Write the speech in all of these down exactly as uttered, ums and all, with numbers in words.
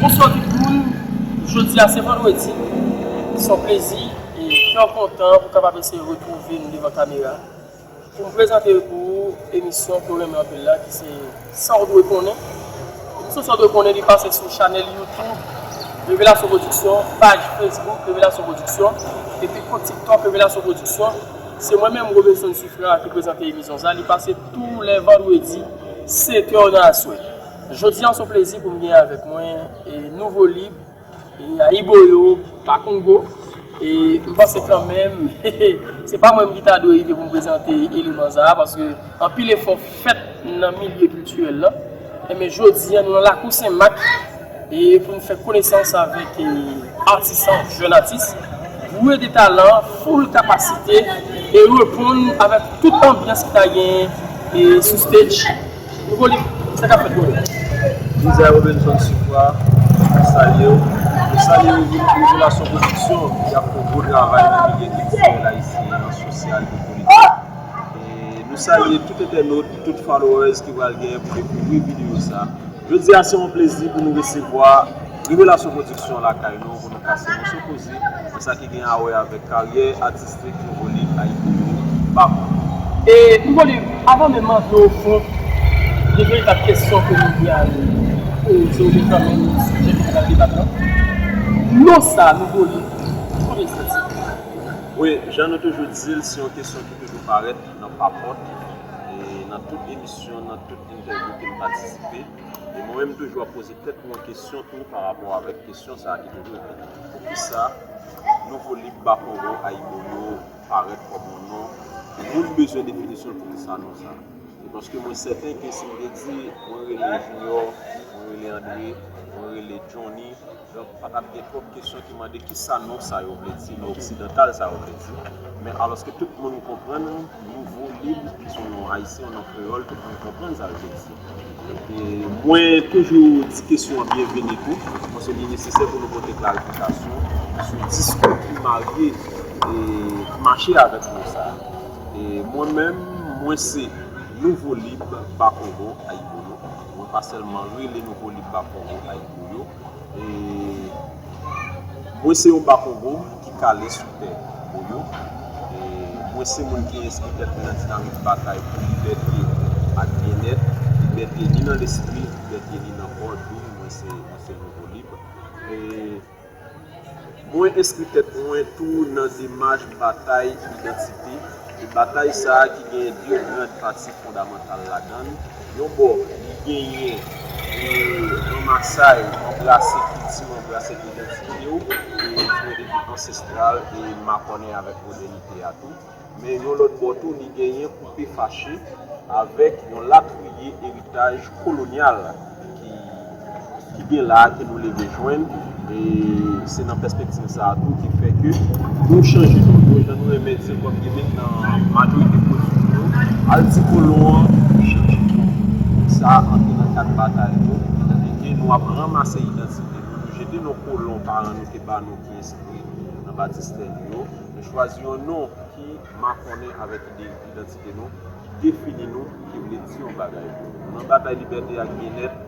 Bonswa tout moun. Jodi a se vandredi. Se yon plezi e kè kontan pou kapab eseye retwouve nou devan kamera pou m prezante pou ou emisyon ke w renmen anpil la, ki se Sa w dwe konnen. Emisyon Sa w dwe konnen, li pase sou chanèl YouTube Revelasyon Production, paj Facebook Revelasyon Production, epi kont TikTok Revelasyon Production. Se mwen menm, Robinson Suffrard, ki prezante emisyon sa. Li pase tou lè vandredi, sèt è nan aswè. Jodi a, se yon plezi pou m gen avèk mwen e Nouvo Lib, e Ayiboyo, Bakongo. E m panse kanmenm, se pa mwen ki ta dwe rive pou m prezante eleman sa a, paske anpil efò fèt nan milye kiltirèl la. Enben, jodi a, nou nan lakou Senmak, e pou n fè konesans avèk, e, atis, jèn atis, boure de talan, full kapasite, e reponn avèk tout anbyans ki ta genyen, e, sou stage. Nouvo Lib, sa k ap fèt, Nouvo Lib? Lizay Robinson Suffrard, nou salye w. Nou salye Revelasyon Production, ki ap fè yon gwo travay nan milye kiltirèl ayisyen an, sosyal e politik. E nou salye tout entènot, tout followers ki pral gen pou dekouvri videyo sa. Jodi a, se yon plezi pou nou resevwa Revelasyon Production lakay nou, pou nou kase moso koze nan sa ki gen a wè avèk karyè atistik Nouvo Lib Ayiboyo Bakongo. E Nouvo Lib, avan menm antre o fon de veritab kesyon ke nou gen a poze w, oubyen kanmenm sijè ke nou pral debat la, non sa a, Nouvo Lib, ki kote l soti? Wi, jan nou toujou di l, se yon kesyon ki toujou parèt nan papòt e nan tout emisyon, nan tout entèvyou ke m patisipe. E mwen menm toujou ap poze tèt mwen kesyon tou pa rapò avèk kesyon sa a ki toujou revini. Poukisa Nouvo Lib Bakongo Ayiboyo parèt kòm yon non? Moun bezwen definisyon l, poukisa non sa a? E paske mwen sèten ke si m te di mwen rele Junior, mwen rele Andre, mwen rele Johnny, donk, pa t ap gen twòp kesyon ki mande kisa non sa yo vle di, non oksidantal sa yo vle di. Men alòske tout moun konprann Nouvo Lib, ki se yon non ayisyen, yon non kreyòl, tout moun konprann sa yo vle di. E mwen toujou di kesyon an byenveni tou, paske li nesesè pou nou pote klarifikasyon sou diskou ki marye e ki mache avèk non sa a. E mwen menm, mwen se Nouvo Lib Bakongo Ayiboyo. Mwen pa sèlman rele Nouvo Lib Bakongo Ayiboyo. E mwen se yon Bakongo ki kale sou tè Boyo. E mwen se moun ki enskri tèt mwen nan dinamik batay pou libète ak byennèt, libète ni nan lespri, libète ni nan kò, d'où mwen se, mwen se Nouvo Lib. E mwen enskri tèt mwen tou nan demach batay idantite, e batay sa a ki gen de gran pati fondamantal ladan l. Yon bò, li genyen, e, ranmasay, anbrase kilti w, anbrase idantite w, e jwenn de ansestral e makònen avèk modènite a tou. Men yon lòt bò tou, li genyen koupe fache avèk yon latriye eritaj kolonyal ki, ki gen la, ke nou leve jwenn. E se nan pèspektiv sa a tou ki fè ke nou chanje non nou, jan nou renmen di l kòm gen nan majorite politik nou, al di kolon an pou chanje non. Sa antre nan kad batay nou, kote ke nou ap ranmase idantite nou, nou jete non kolon paran nou te ba nou ki enskri nan batistè nou yo, nou chwazi yon non ki makònen avèk ide, idantite nou, ki defini nou, ki vle di yon bagay pou nou. Nan batay libète ak byennèt,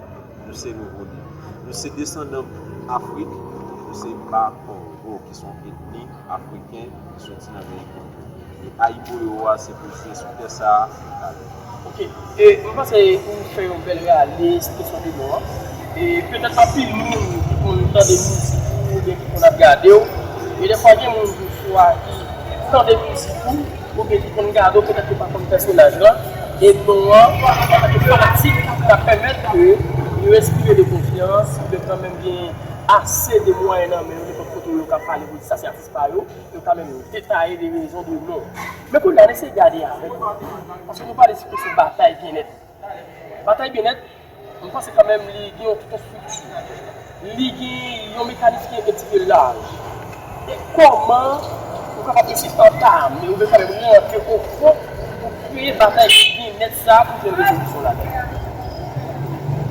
nou se Nouvo Lib. Nou se desandan Afrik, nou se Bakongo, ki se yon etni afriken ki soti nan peyi Kongo. E Ayiboyo a, se pou di sou tè sa a, talè. Ok. E mwen panse ou fè yon bèl rale sou kesyon de non an. E petèt anpil moun ki konn tande mizik ou oubyen ki konn ap gade w, e dèfwa gen moun swa ki tande mizik ou oubyen ki konn gade w, petèt yo pa konn pèsonaj lan. E non an, antanke fanatik, ta pèmèt ke yo enspire de konfyans, yo kanmenm gen ase de mwayen nan men yo, nenpòt kote yo ka pale pou di sa se atis pa yo, yo kanmenm detaye de rezon de non. Men kounye a, n eseye gade avèk, paske nou pale sou kesyon batay byennèt. Batay byennèt, m panse kanmenm li gen yon tout yon estrikti. Li gen yon mekanis ki enpetire laj. E kòman ou kapab eseye antame, oubyen kanmenm rantre o fon pou kreye batay byennèt sa a pou jwenn rezolisyon ladan l?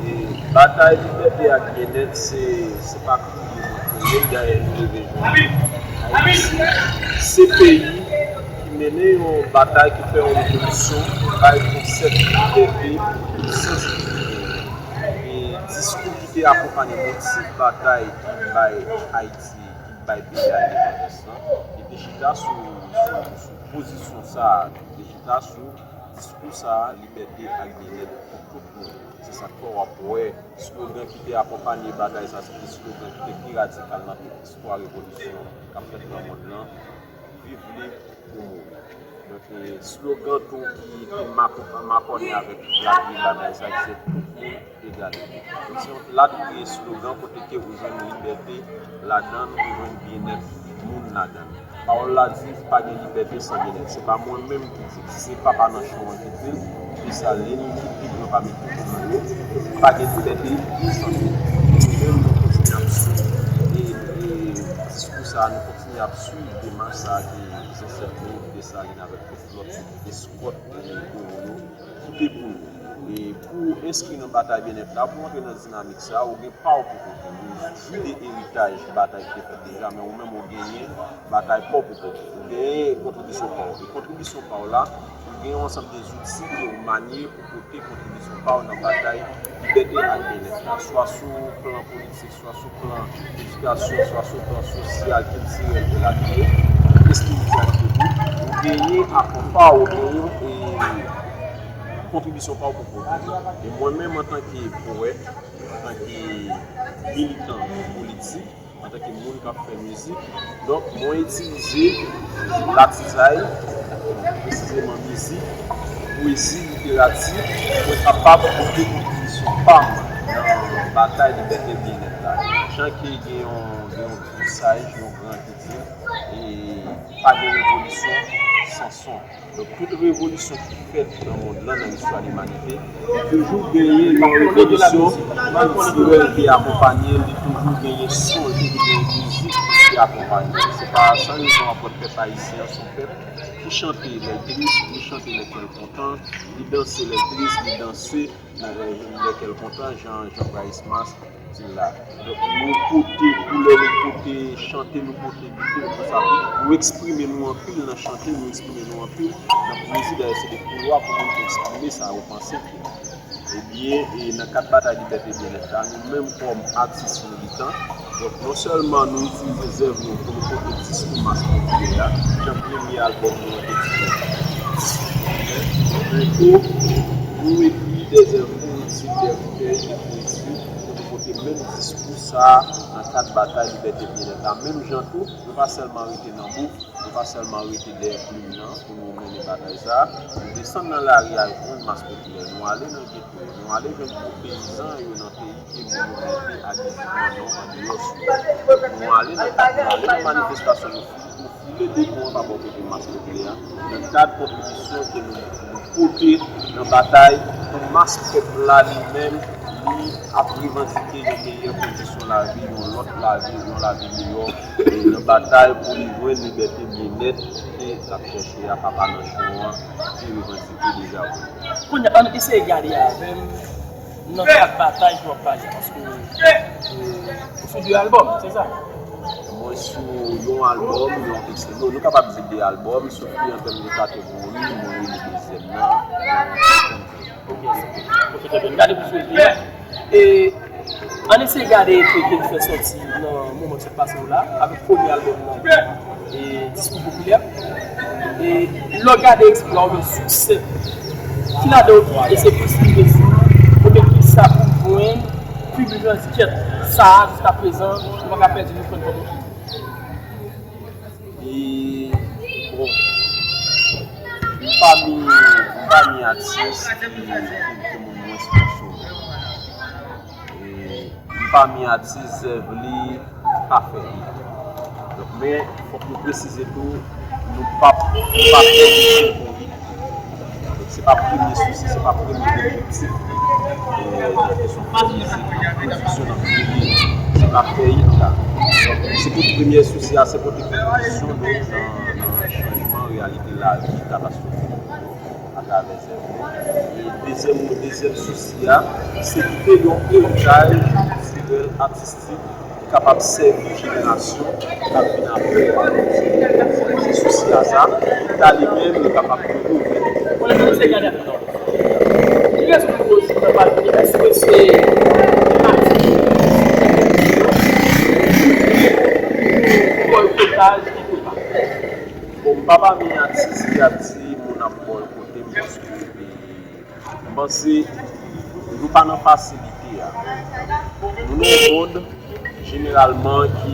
E batay libète ak byennèt, se, se pa kriye nou kriye l, dayè nou leve jwenn li. Ayiti se peyi ki mennen yon batay ki fè yon revolisyon, ki bay konsèp libète yon sans ki genyen. E diskou ki te akonpanye motif batay ki bay Ayiti, ki bay peyi a endepandans lan, ki te chita sou, sou, sou pozisyon sa a, ki te chita sou diskou sa a, libète ak byennèt pou tout moun. Se sa k fè w ap wè slogan ki te akonpanye batay sa, se te slogan ki te pi radikal nan tout istwa revolisyon k ap fèt nan mond lan. Viv lib ou mouri. Donk, e, slogan tou ki, ki mak-, makònen avèt ladri batay sa, ki se tout moun egal. Se yon ladri slogan kote ke ou jwenn libète ladan l, ou jwenn byennèt moun ladan l. Pawòl la di, pa gen libète san byennèt. Se pa mwen menm ki di l, se papa Nanchon an ki di l, Desalin ki pi gran pami tout moun yo, pa gen libète san byennèt. Nou menm, nou kontinye ap swiv, e, e, diskou sa a, nou kontinye ap swiv demach sa a ke Zòsèf Mil, Desalin avèk tout lòt eskòt, e, kolon yo kite pou nou. E pou enskri nan batay byennèt la, pou antre nan dinamik sa a, ou gen pa w pou kote. Ou vide eritaj batay ki te fèt deja, men ou menm ou genyen batay pa w pou kote. Ou genyen kontribisyon pa w. E kontribisyon pa w la, ou gen yon ansanm de zouti ke ou manye pou pote kontribisyon pa w nan batay libète ak byennèt la, swa sou plan politik, swa sou plan edikasyon, swa sou plan sosyal, kiltirèl, elatriye, espirityalite tou, ou genyen apò pa w, ou genyen, e, kontribisyon pa w pou pote. E mwen menm, antanke powèt, antanke militan politik, antanke moun k ap fè mizik, donk, mwen itilize latizay, presizeman mizik, pwezi, literati, pou kapab pote kontribisyon pa m nan batay libète byennèt la. Jan ke gen yon, gen yon gran saj, yon gran ki di, e pa gen revolisyon san son. Donk, tout revolisyon ki fèt nan mond lan, nan listwa limanite, li toujou genyen yon revolisyon kiltirèl ki akonpanye l, li toujou genyen son, li toujou genyen mizik ki akonpanye l. Se pa san rezon ankò pèp ayisyen an se yon pèp ki chante lè l tris, li chante lè kè l kontan, li danse lè l tris, li danse lè, lè kè l kontan, jan Jean Price Mars di l la. Donk, nou pote koulè, nou pote chante, nou pote biten, nou pote sa tou. Nou eksprime nou anpil nan chante, nou eksprime nou anpil nan pwezi. Dayè, se de koulwa pou moun eksprime sa yo panse tou. Ebyen, e nan kad batay libète byennèt la, nou menm kòm atis militan, donk, non sèlman nou itilize zèv nou pou nou pote diskou mas popilè a, jan premye albòm nou an te di, men tou, nou ekri de zèv poetik, de rikèy, de pwezi, pou nou pote menm diskou sa a nan kad batay libète byennèt la. Menm jan tou, nou pa sèlman rete nan bouk, nou pa sèlman rete dèyè plim nan pou nou mennen batay sa a. Nou desann nan lari a jwenn mas popilè. Nou ale nan geto yo. Nou ale jwenn gwo peyizan yo nan peyi ke moun yo mete agresivman non andeyò sou yo. Nou ale nan, nou ale nan manifestasyon, nou foule, nou foule beton an pa bò kote mas popilè a. Nan kad kontribisyon ke nou, nou pote nan batay pou mas pèp la li menm, li ap revandike yon meyè kondisyon lavi, yon lòt lavi, yon lavi miyò, e nan batay pou li jwenn libète, byennèt ke l ap chèche a, papa Nanchon an te revandike deja pou li. Kounye a, ann eseye gade avè m nan kad batay ke w ap pale a, paske, e, ou sou de albòm, se sa? Mwen sou yon albòm, yon ekstrè. Nou, nou kapab di de albòm, sof ke an tèm de kategori, mwen rele dezyèm nan, yon Ok, ok, trè byen. Gade pou sou epi a. E, ann eseye gade epi ke n fè sòti nan moman k sot pase yo la, avèk premye albòm nan, e, Diskou Popilè. E, lè w gade eksplwa oubyen siksè ki ladan yo tou, e se plis li vle di, oubyen kisa pou jwenn piblik lan di kèt sa a, jiskaprezan, nou pa ka pèdi nou fè n kòm. E, bon, m pami, m pami atis ki, ki, ki moun mwen sponsore. E, m pami atis zèv li pa fè hit. Donk, men, fòk nou presize tou, nou p ap, nou p ap fè hit pou hit. Donk, se pa premye sousi, se pa premye objektif li, e, nan kesyon pwodiksyon, nan pwodiksyon, nan premye, se pa fè hit la. Donk, se pou premye sousi a, se pote kontribisyon nou nan, nan chanjman reyalite lavi katastwofik nou yo atravè zèv nou. E dezyèm, dezyèm sousi a, se kite yon eritaj kiltirèl, atistik, ki kapab sèvi jenerasyon k ap vin apre yo a. Se sousi a sa, ki ta li menm, li kapab pwouve. Ki rezon ki poze nan pale de, èske se pati Pa pami atis ki ap di moun ap bòykote m paske m panse nou pa nan fasilite a. Nou nan yon mond jeneralman ki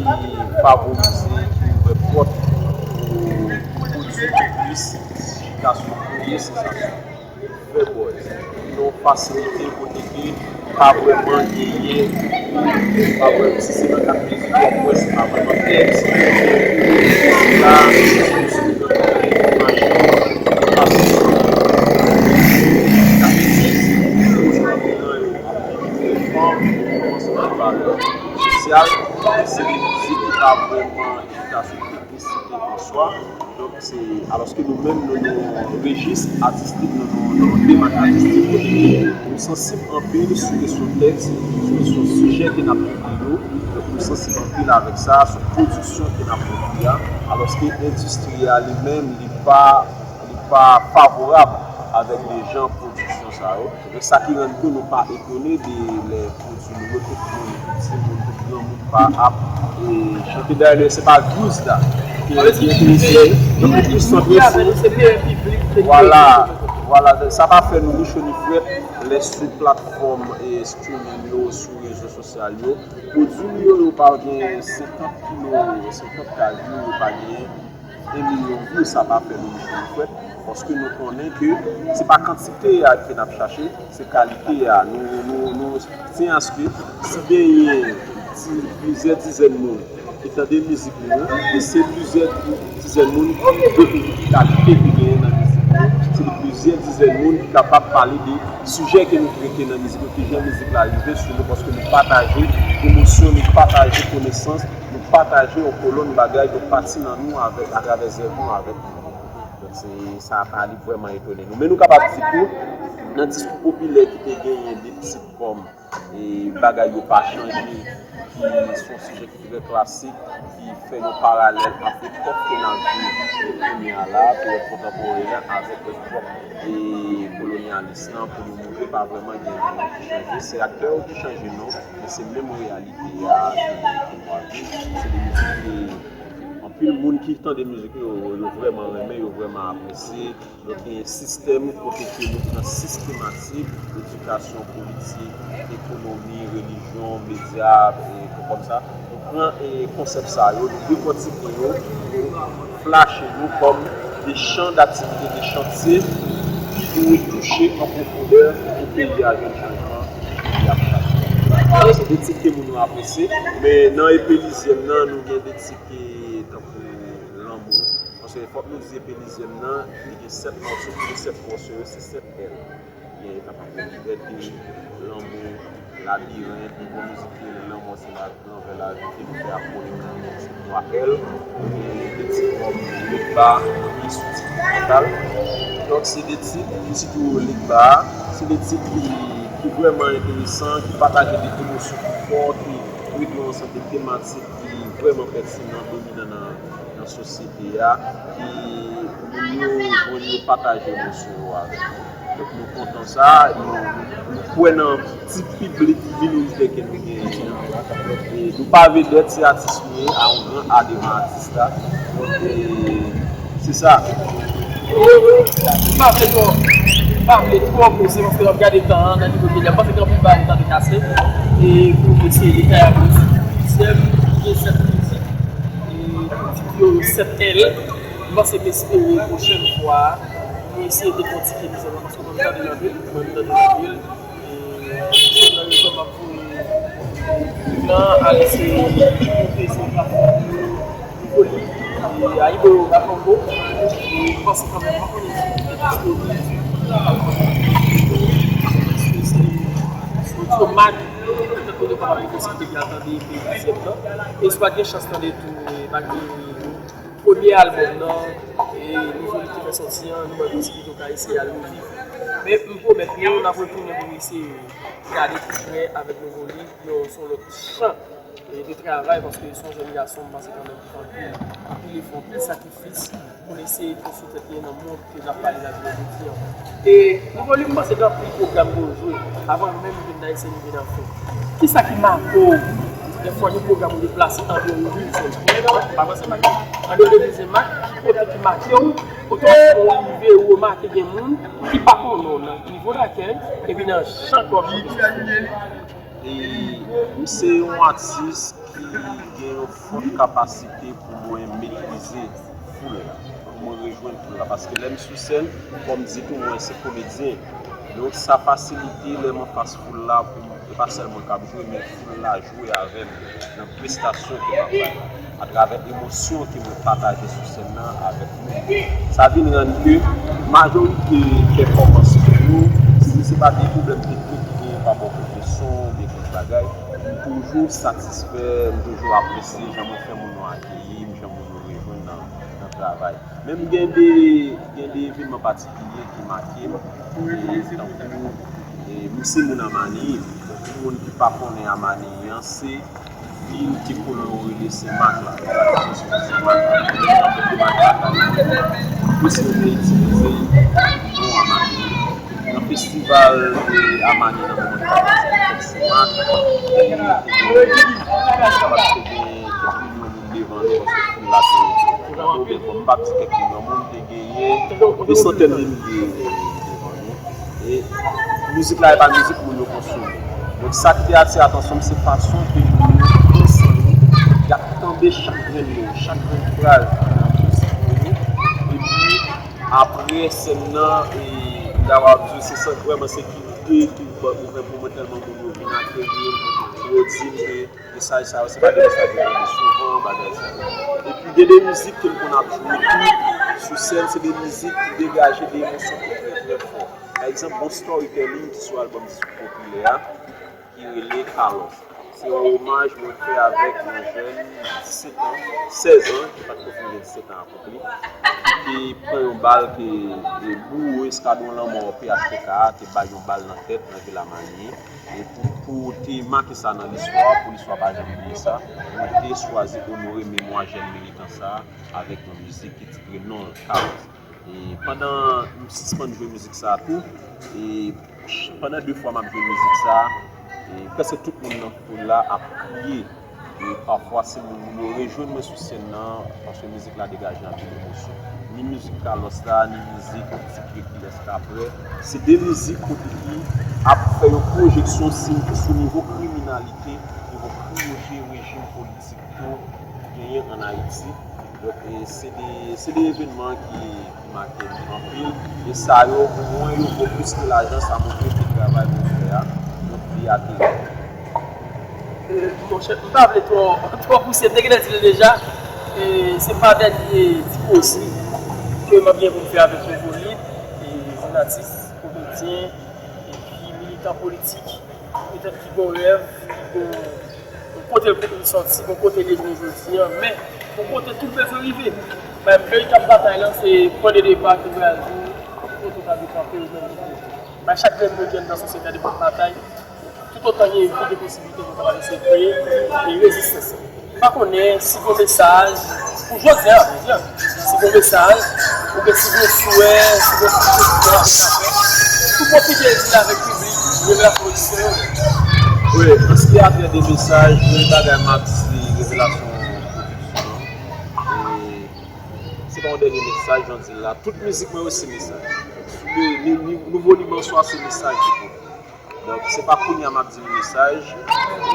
favorize, ki ouvè pòt pou pwodui plis chita sou kreye sansasyon, fè buzz. Nou nan yon fasilite kote ke pa vrèman genyen, pa vrèman, si se nan kat mizik w ap wè, se pa vrèman bèl, se pa vrèman bèl. Sila, se yon imaj ki fasil. Sa vle di, si nou konsidere yo ap gen enfan, kòmanse nan valè sosyal, se de mizik ki pa vrèman chita sou teknisite an swa. Donk, se, alòske nou menm, nou nan yon rejis atistik, nou nan yon demat atistik, kote ke nou sansib anpil sou kesyon tèks, sou kesyon sijè ke n ap trete yo. Donk, nou sansib anpil avèk sa, sou pwodiksyon ke n ap pwodui a. Alòske endistri a li menm, li pa, li pa favorab avèk de jan pwodiksyon sa yo. Donk, sa ki rann ke nou pa etone de lè pwodui nou yo, tout moun, tout timoun, tout granmoun pa ap e, chante. Dayè, se pa views la ki, ki enterese yo. Yo plis santre sou, vwala, vwala, sa pa fè nou ni cho ni frèt lè sou platfòm e streaming yo, sou rezo sosyal yo. Pwodui nou yo, yo pa gen senkant kilo, senkant ka view, yo pa gen en milyon view, sa pa fè nou ni cho ni frèt, paske nou konnen ke se pa kantite a ke n ap chache, se kalite a. Nou, nou, nou tyen aske si genyen ti, plizyè dizèn moun ki tande mizik nou, e se plizyè dizèn moun ki dekouvri kalite ki genyen nan mizik nou, se plizyè dizèn moun ki kapab pale de sijè ke nou trete nan mizik nou, kijan mizik la rive sou nou, paske nou pataje emosyon, nou pataje konesans, nou pataje yon kolonn bagay, yon pati nan nou avèk, atravè zèv nou avèk nou. Donk, se, sa pa li vrèman etone nou. Men nou kapab di tou, nan diskou popilè ki te genyen de ti kòm e bagay yo pa chanje, ki se yon sijè ki trè klasik, ki fè yon paralèl ant epòk ke n ap viv kounye a la, peryòd kontanporen an, avèk epòk e kolonyalis lan, pou nou montre pa vrèman gen anyen ki chanje. Se aktè yo ki chanje non, men se menm reyalite a ke, ke nou ap viv. Se de mizik ke anpil moun ki tande mizik yo, yo vrèman renmen, yo vrèman apresye. Donk, gen sistèm kote ke nou pran sistematik, edikasyon, politik, ekonomi, relijyon, medya, e tou kòm sa. Nou pran e konsèp sa yo, nou dekòtike yo, nou flache yo kòm de chan daktivite, de chantye ki dwe touche an pwofondè pou peyi a jwenn chanjman ki ap chache. Se de tit ke moun yo apresye, men nan E P Lizyèm nan, nou gen de tit ki tankou Lanmou. Paske fòk nou di E P Lizyèm nan, li gen sèt mòso, ki sèt mòso yo, se sèt L. Gen kapab gen Vède, Lanmou, Labirent, yon gwo mizik ki rele Lanmò se la, Lanvè Lavi ke nou fè ak Monika, se twa L. Gen de tit kòm Legba, ki sou tit Mantal. Donk, se de tit, tit yo Legba, se de tit ki, ki vrèman enteresan, ki pataje de emosyon ki fò, ki rete yon ansanm de tematik ki vrèman pètinan, dominan nan, nan sosyete a, ki moun yo jwenn yo pataje emosyon yo avèk nou. Donk, nou kontan sa, nou, nou, nou kwè nan ti piblik minoritè ke nou genyen an. E nou pa vedèt, se atis nou ye, a yon gran A devan atis la. Donk, e, se sa. M pa vle twò, m pa vle twò koze paske m ap gade tan an nan nivo medya. M panse gen anpil bagay ki tande kase. E pou eseye detay avè nou sou plizyè, gen sèt mizik. E pou tit yo sèt L. M panse m espere pwochèn fwa nou eseye dekòtike mizik la paske mwen m tande l anpil, mwen m tande l anpil. E se nan rezon m ap voye Nan al se monte sou platfòm yo, Nicole, e Aibo Bakongo, e m panse kanmenm, m pa konnen si li disponib sou platfòm yo, eske se Audiomack, petèt ke nou kapab gen posiblite pou y al tande E P Lizyèm nan, e si w pa t gen chans tande tou, e pa gen premye albòm nan, e nouvo lit ki fè sòti an, nou wè posiblite w ka eseye al reviv. Men m pwomèt nou, n ap retounen pou nou eseye gade pi pre avèk nouvo lit, yon, se yon lòt chan, e, de travay, paske se yon jèn gason, m panse kanmenm ki fè anpil, anpil efò, anpil sakrifis pou l eseye konstwi tèt li nan mond ke n ap pale la jounen jodi an. E nouvo lit, m panse gen anpil pwogram pou l jwe avan menm Himn Ayisyen rive nan fen. Kisa ki make w Dèfwa gen pwogram ou deplase andeyò de vil Senmak. Pa vre Senmak? Andeyò de vil Senmak, ki kote ki make w, kote w rive ou remake gen moun ki pa konnen w nan nivo lakèy, epi nan jan ke w ap chante. E m se yon atis ki gen yon fòt kapasite pou mwen metrize foul la, pou mwen rejwenn foul la. Paske lè m sou sèn, kòm di tou, mwen se komedyen. Donk, sa fasilite lè m anfas foul la pou m, e pa sèl mwen k ap jwe, men foul la jwe avè m nan prestasyon ke m ap bay, atravè emosyon ke mwen pataje sou sèn nan avèk moun. Sa vin rann ke majorite pèfòmans mwen yo, si se pa de pwoblèm teknik ki genyen pa bò kote son oubyen kèk bagay, m toujou satisfè, m toujou apresye jan mwen fè moun yo akeyi m, jan moun yo rejwenn nan, nan travay. Men m gen de, gen de evènman patikilye ki make m, e tankou, e, m se moun Amani. Pou moun ki pa konnen Amani an, se vil ke kolon yo rele Senmak la. Senmak la. Pou se yo te itilize non Amani. Nan festival de Amani nan moman sa a, se fèt Senmak, e te gen, kapab te gen kèk milyon moun devan nou, paske foul la te, te gwo, men bon, m p ap di kèk milyon moun, te genyen de santèn de milye devan nou. E mizik la, e pa mizik moun yo konsome. Donk, sa ki te atire atansyon m, se fason ke moun yo ansanm, y ap tande chak grenn mo, chak grenn fraz nan mizik yo. Epi, apre sèn nan, e, m ta kapab di w, se sant vrèman sekirite ki ban ouvè pou mwen, tèlman moun yo vin akeyi m, yo di m ke mesaj sa yo, se pa de mesaj yo tande souvan, bagay sa yo. Epi gen de mizik ke m konn ap jwe tou sou sèn, se de mizik ki degaje de emosyon ki trè, trè fò. Pa egzanp, gon storytelling ki sou albòm Disko Popilè a, ki rele Carlos. Se yon omaj mwen fè avèk yon jèn disèt an, sèz an, ki pa t ko fin gen disèt an ankò. Li, ki te pran yon bal ke, e, bouwo eskadwon lanmò P H T K a te bay yon bal nan tèt nan vil Amani. E pou, pou te make sa nan listwa, pou listwa pa janm bliye sa, mwen te chwazi onore memwa jèn militan sa a avèk yon mizik ki titre non l, Carlos. E pandan m sispann jwe mizik sa a tou, e ch-, pandan de fwa m ap jwe mizik sa a, e prèske tout moun nan foul la ap kriye. E pafwa, se moun, moun yo rejwenn mwen sou sèn nan, paske mizik la degaje anpil emosyon. Ni mizik Carlos la, ni mizik Ti Kre Kilès K Prè. Se de mizik kote ki ap fè yon pwojeksyon sou, sou nivo kriminalite, nivo kriyoje rejim politik yo genyen ann Ayiti. Donk, e, se de, se de evènman ki, ki make m anpil. E sa yo, pou mwen, yo vo plis ke lajan, sa montre ke travay mwen fè a, donk, li ateri. E, monchè, m pa vle twò, twò pouse, m te gentan di l deja. E, se pa dènye ti koze ke m ap gen pou m fè avèk Nouvolib, e, jèn atis, komedyen, epi militan politik. Petèt ki gon rèv, ki gon, gon kote l sòti, gon kote l ye jounen jodi a, men gon kote tou bezwen rive. Men veritab batay lan, se pwen de depa ki pral di kote w ta dwe kanpe ou menm. Men chak grenn moun ki anndan sosyete a depi batay, toutotan gen vi, gen posiblite pou w kapab eseye kreye e rezistans. M pa konnen si gon mesaj, pou jodi a, jodi a, si gon mesaj, oubyen si gon swè, si gon ti kesyon pou pwofite di l avèk piblik, revelasyon pwodiksyon yo. Wi, an se ki atè de mesaj, premye bagay m ap di se revelasyon pwodiksyon an. E se pa yon dènye mesaj, jan w di l la. Tout mizik mwen yo se mesaj. Ni, ni, ni Nouvolib an swa se mesaj li pou. Donk, se pa kounye a m ap di l mesaj.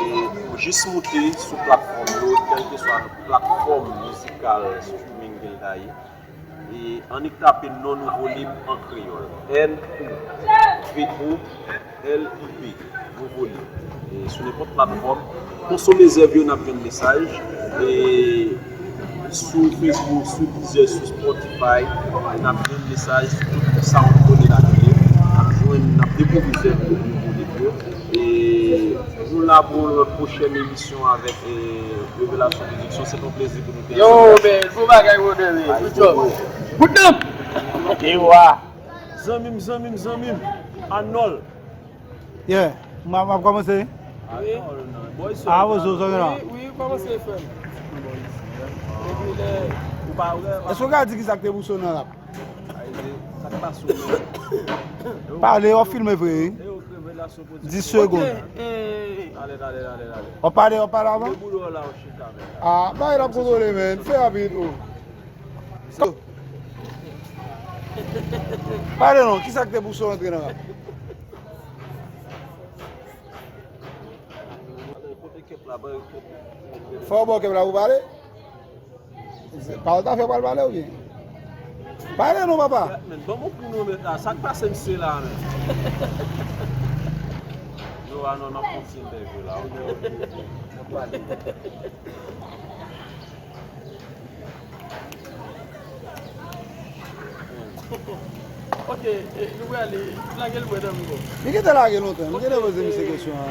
E m jis moute sou platfòm yo, kèlkeswa platfòm mizikal streaming ke l ta ye. E annik tape non Nouvolib an kreyòl. N O V O L I B. Nouvolib. E sou nenpòt platfòm. Konsome zèv yo, n ap jwenn mesaj. E sou Facebook, sou Deezer, sou Spotify, n ap jwenn mesaj sou tout SoundCloud e latriye. N ap jwenn, n ap dekouvri zèv yo, Nouvolib yo. E nou la pou yon lòt pwochèn emisyon avèk, e, Revelasyon Pwodiksyon. Se yon plezi pou nou te ansanm. Yo, men, bon bagay, Rodney. Good job. Good job. Ewa. Zanmi m, zanmi m, zanmi m. Arnold. Yeah. M ap, m ap kòmanse? Wi. Ah, Wozo, sa gen la? Wi, wi, kòmanse, frè m. Depi lè ou pa wè. Èske w ka di ki sa k te bouse w nan rap? Sa k pase w menm? Pale, w ap filme vre, wi. Dis segonn. W ap pale, w ap pale avan? Ah, bay la kontwole, men. Fè rapid, o. Pale non, kisa ki te pouse w antre nan rap? Fò w ba w kèm la pou pale? Pawòl ta fè pral pale oubyen? Pale non, papa. Men, ban m yon kou non, men, ah, sa k pase misye la, men? Yo, ah, non, n ap fè yon ti entèvyou la, ok? Ok, eh, nou prale, lage l mwen nan miwo. Li gentan lage lontan, m gentan poze misye kesyon an.